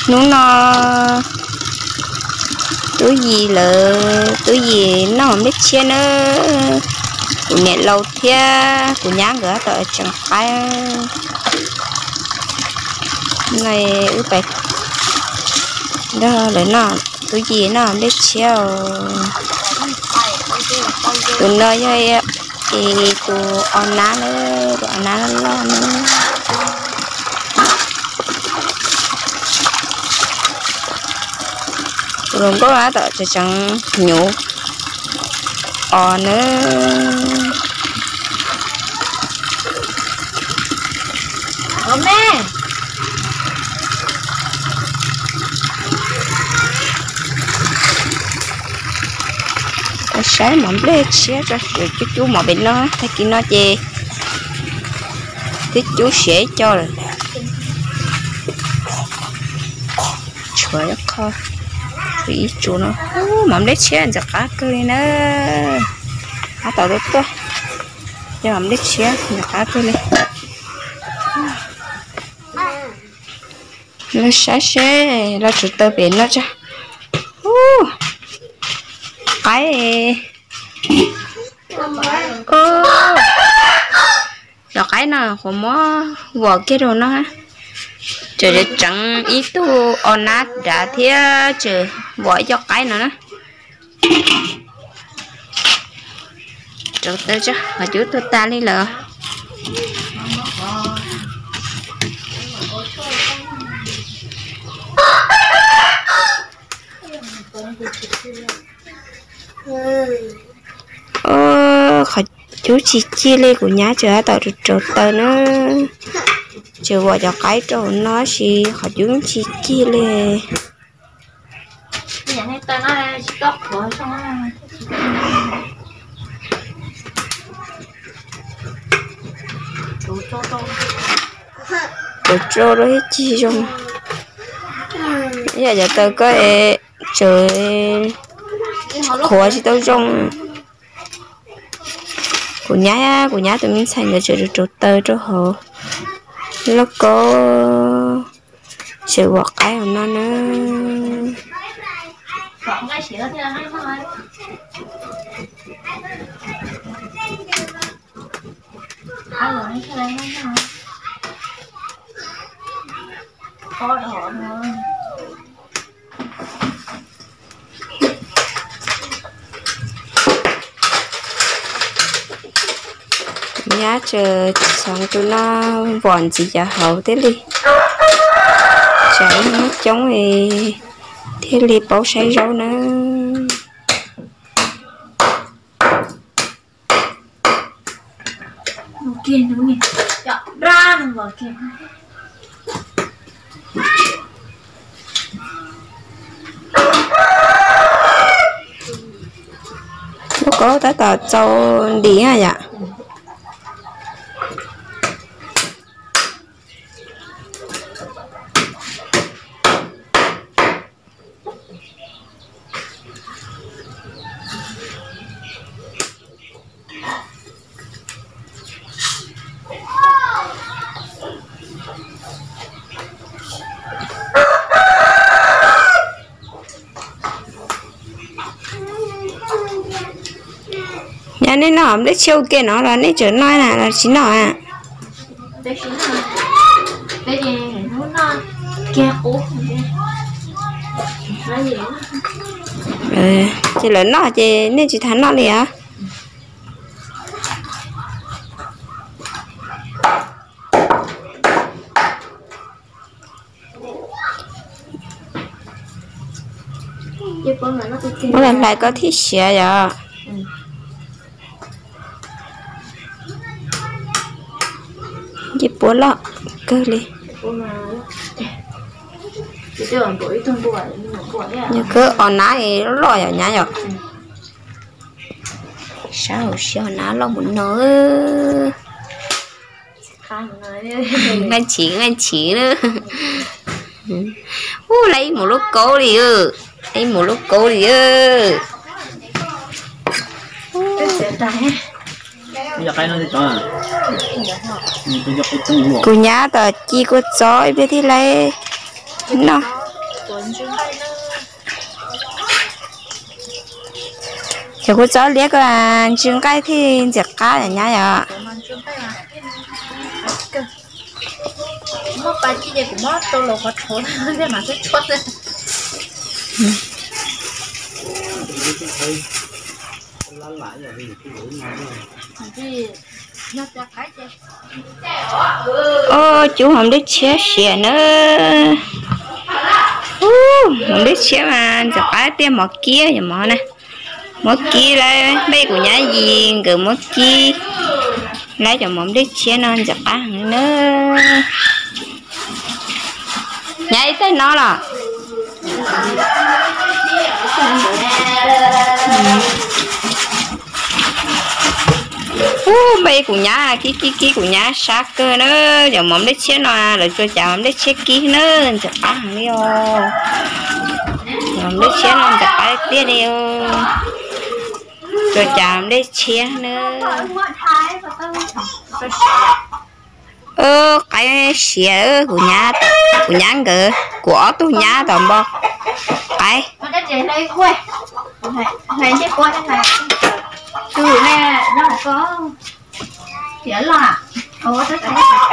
Hnub no Tub Yis lawv, Tub Yis noj nplej tshiab nawb. Kuv niam laus thiab kuv nyab nkawd tab tom tseem qaib. No wb pais nrog lawv noj, Tub Yis noj nplej tshiab os. Tus no yog tus o nab na, tus o nab loj loj na. Tus hluas nkauj tab tom tseem hnyuv os nawb. Saib mov nplej tshiab tso, cub cub mov pem no, tag kis no ces twb cub siav ib co lawm. Tshuav qho, tshuav ib tsu no. Mov nplej tshiab ntxim qab kawg li na. Qab tau tuaj tuaj, cov mov nplej tshiab ntxim qab kawg li. Los saib seb, los tsuav taws pem no tso. Qaib, cov qaib no qhuav muab vom kiag rau no. Tseem tseem ib tug o nab dav thiab tseem vom ib co qaib no na. Rau taws tso, qhov cub tuag tas li lawm. Qhov cub tsis cig li, kuv nyab tseem tab tom rau taws na. Tseem vom cov qaib rau hauv no tab sis qhov cub tsis cig li. Kuv tso rau thiab cig zoo. Ib yam cov taws ko es tseem qhuav tsis tau zoo. Kuv nyab, kuv nyab tus me ntxhais nkawd tseem rau taws rau hauv lauj kaub, tseem vom qaib hauv no na. Nyab tseem txhoov tus no vom ntxiv cov hauv thiab li. Tsam ib hnub coob thiaj li paub saib zaub na. Lub kaub tab tom txaus ntim yom. Nyab, nej noj nplej tshiab ua ke no los nej tseem noj na los tsis noj? Ces lawv noj ces nej tsis tas noj li os. Muab los hlais koj thiaj siav yom. Ncej puab loj kawg li. Yog kawg os, nab loj yom nyab yom. Sab hauv siab os, nab loj mus no. Nqaij chiv nqaij chiv na. Ub, lawv ib mus lub kaub li, ib mus lub kaub li. Kuv nyab tom ci kua txob ib pliag thiaj li noj. Ces kuv txob liab ko ntsw nqaij thiaj ntxim qab yom nyab yom. Ub, cub mov nplej tshiab siav na. Ub, mov nplej tshiab mas ntxim qab tiag, mov kib yom mov na. Mov kib lawm, npej kuv nyab yim nkawd muab kib lawm, cov mov nplej tshiab no ntxim qab heev na. Nyab ib teg no los. Ub, npej kuv nyab kib kib kib kuv nyab sab kawg na. Cov mov nplej tshiab no lawv tsuas cas mov nplej tshiab kib na, ntxim qab heev li os. Cov mov nplej tshiab no ntxim qab tiag li os. Tsuas cas nplej tshiab na. Qaib siav, kuv nyab, kuv nyab nkawd, kuv ob tug nyab tom npo qaib.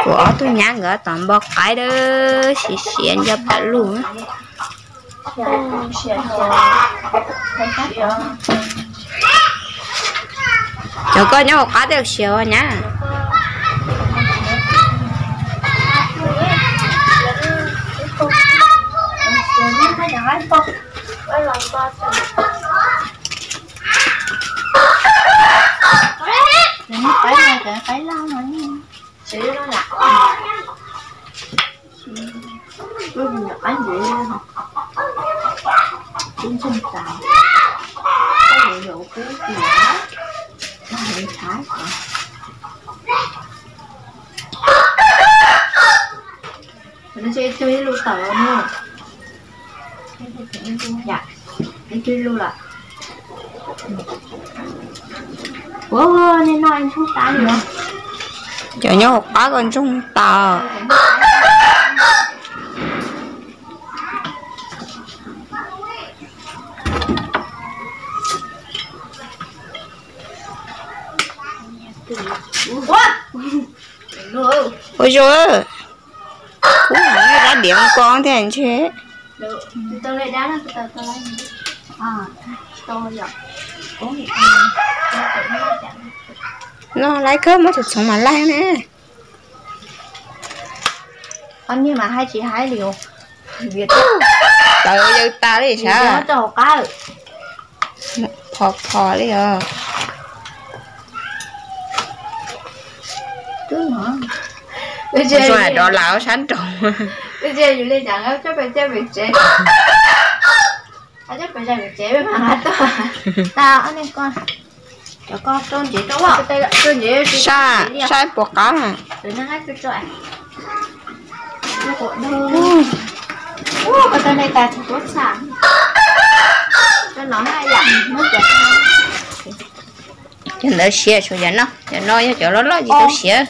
Kuv ob tug nyab nkawd tom npo qaib dawb siav siav nco pam lug. Cov koj nyob hauv qab tej siav nyab. Cov nyob hauv qab ko ntsoog tas. Ua zoo, kuv hais dab diav ko thiab ntshe. No laiv kawg, muab txhoov txhoov mas laig ne. Tawv yawg tas li sav. Phom phom li os. Zoo rov lawm sab nraud. Sab, sab puas qab. Cov ntawd siav, tshuav cov no, cov no yog cov loj loj tsis tau siav.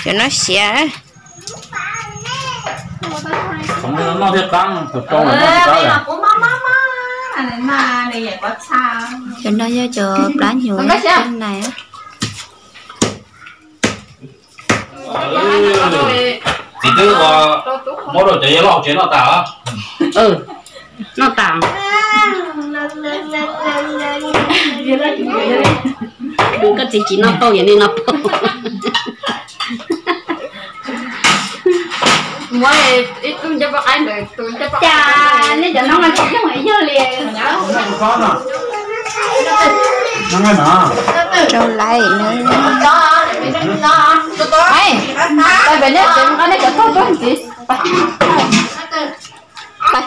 Cov no siav. Cov no yog cov plab hnyuv nais. Txiv twb ua muab rau cov yawg loj hauv tsev noj tas. Noj tas. Koj txiv tsis noj pauj, yog nej noj pauj. Muab ib tug ncaj paj qaib ntawd, tus ncaj paj qaib. Cas nej cov no mas tsis yooj yog li. Rau laim na. Peb, peb nej cov tuaj tuaj ntxiv. Peb.